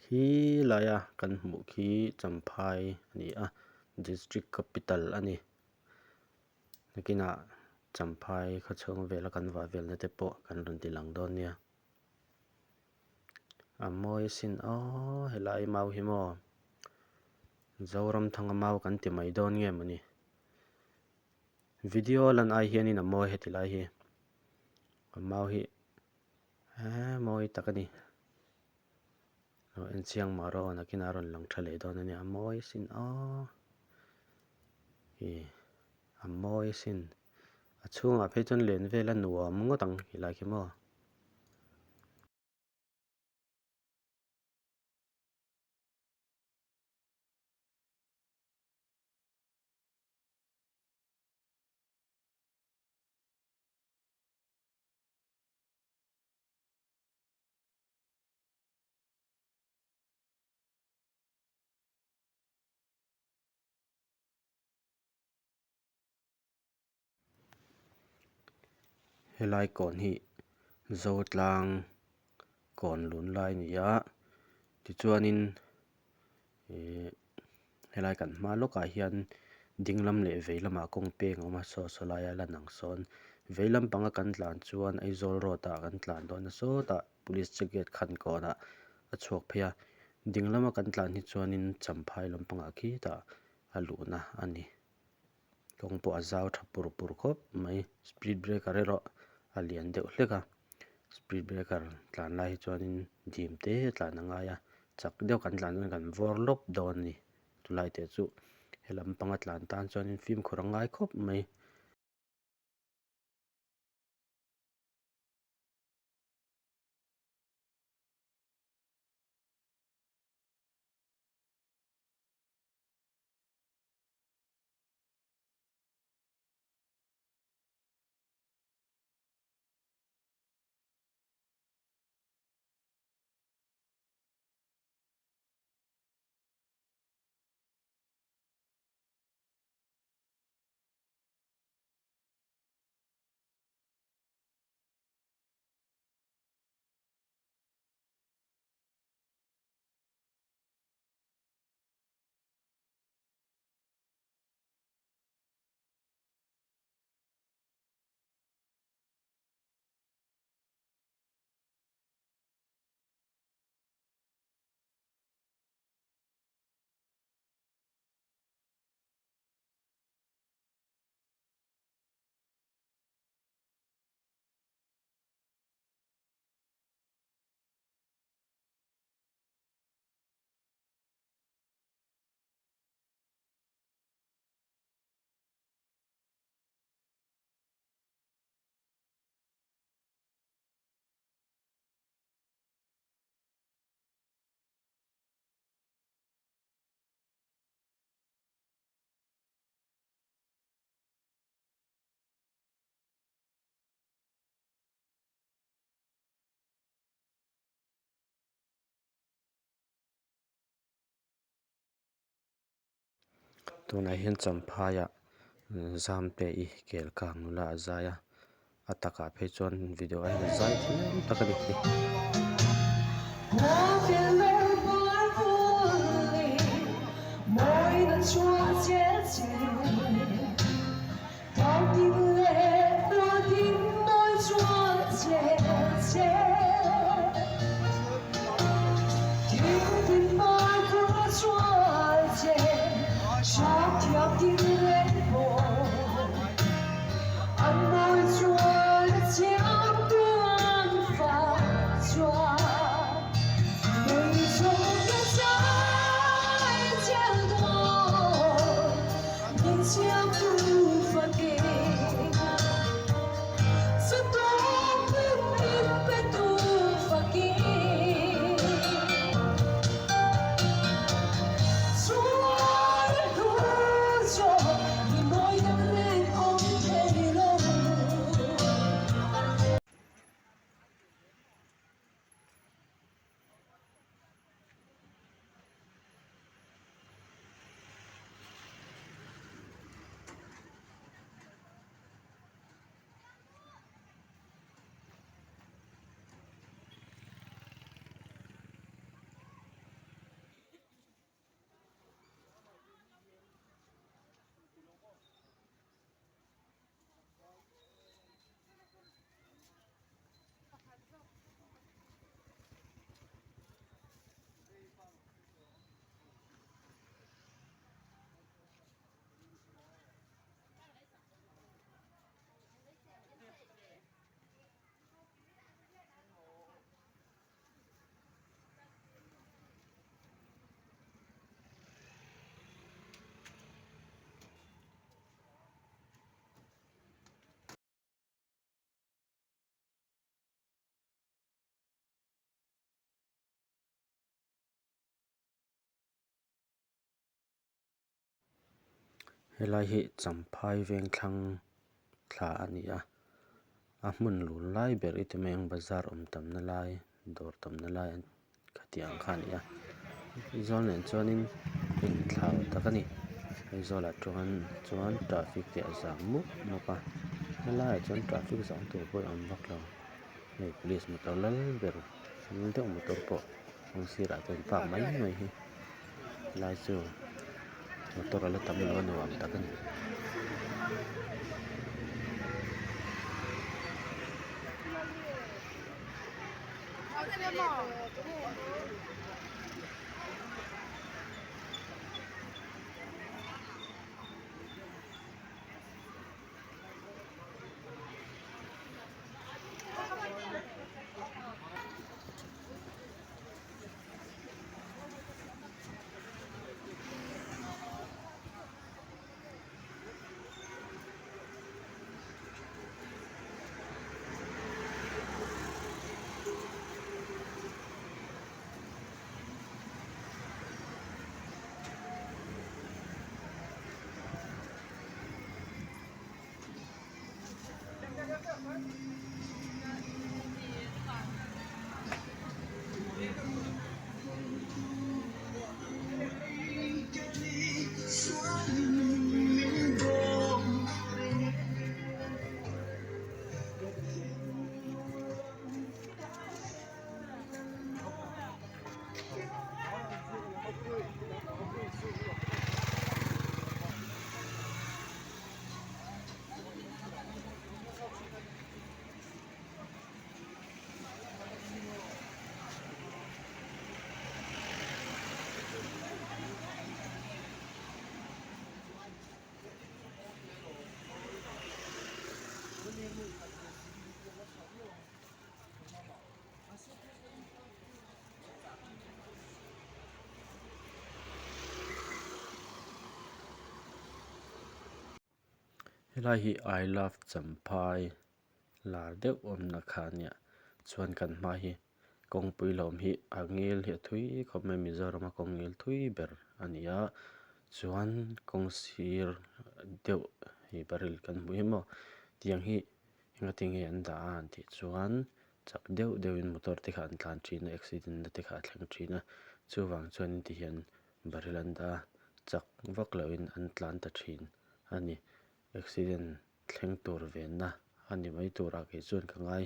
Khi laia kan hmuh khi Champhai a ni a district capital a ni nakinah Champhai khaw chhung vela kan vah velna te pawh kan rawn ti lang dawn nia a mawi asin aww helai mau hi maw Zoramthanga mau kan ti mai dawn nge mawni video lan ai hianin a mawi heti lai hi a mau hi eee mawi tak a ni. Lo en chiang mah rawh aw nakinah a rawn lang tha leh dawn a nia a mawi asin aw ih a mawi asin a chhungah phei chuan len vel a nuam ngawt ang helai khi maw. Helai kawn hi Zotlang kawn lun lai a ni a tichuanin ihh helai kan hma lawkah hian ding lam leh vei lamah kawng peng a awm a saw saw laia lan ang sawn vei lampanga kan tlan chuan Aizawl road ah kan tlan dawn a sawtah police check gate khan kawnah a chhuak phei a ding lama kan tlan hi chuanin champhai lampangah khitah a luhna a ni kawng pawh a zau tha pur pur khawp mai speed breaker erawh a lian deuh hlek a speed breaker tlan lai hi chuanin dim te a tlan a ngai a chak deuh kan tlan chuan kan vawr lawp dawn a ni chulai te chu he lampanga tlan tan chuanin fimkhur a ngai khawp mai. Tunah hian champhaiah zamte i kel kang nula a zai a a takah phei chuan video ah hian a zai thiam tak a ni. Helai hi champhai veng thlang thla a ni a a hmun lun lai ber i ti mai ang bazar awm tamna lai dawr tamna lai khatiang ang kha a ni a Aizawl nen chuanin inthlau tak a ni Aizawlah chuan chuan traffic te a zam mup mup a helaiah chuan traffic zam tur pawh a awm vak lo hei police motor lal ber lal deuh motor pawh kawng sirah te an park mai mai hi helai chu motor a la tam lo a nuam tak a ni. Helai hi I love champhai lar deuh awmna kha a nia chuan kan hma hi kawngpui lawm hi a ngil hi a thui khawp mai Mizoram a kawng ngil thui ber a ni a chuan kawng sir deuh hei barrel kan hmuh hi maw tiang hi engatinge an dah a an tih chuan chak deuh deuhin motor te kha an tlan thin a accident na te kha a thleng thin a chuvang chuan tihian barrel an dah a chak vak lohin an tlan ta thin a ni accident thleng tur venna a ni mai turah kei chuan ka ngai.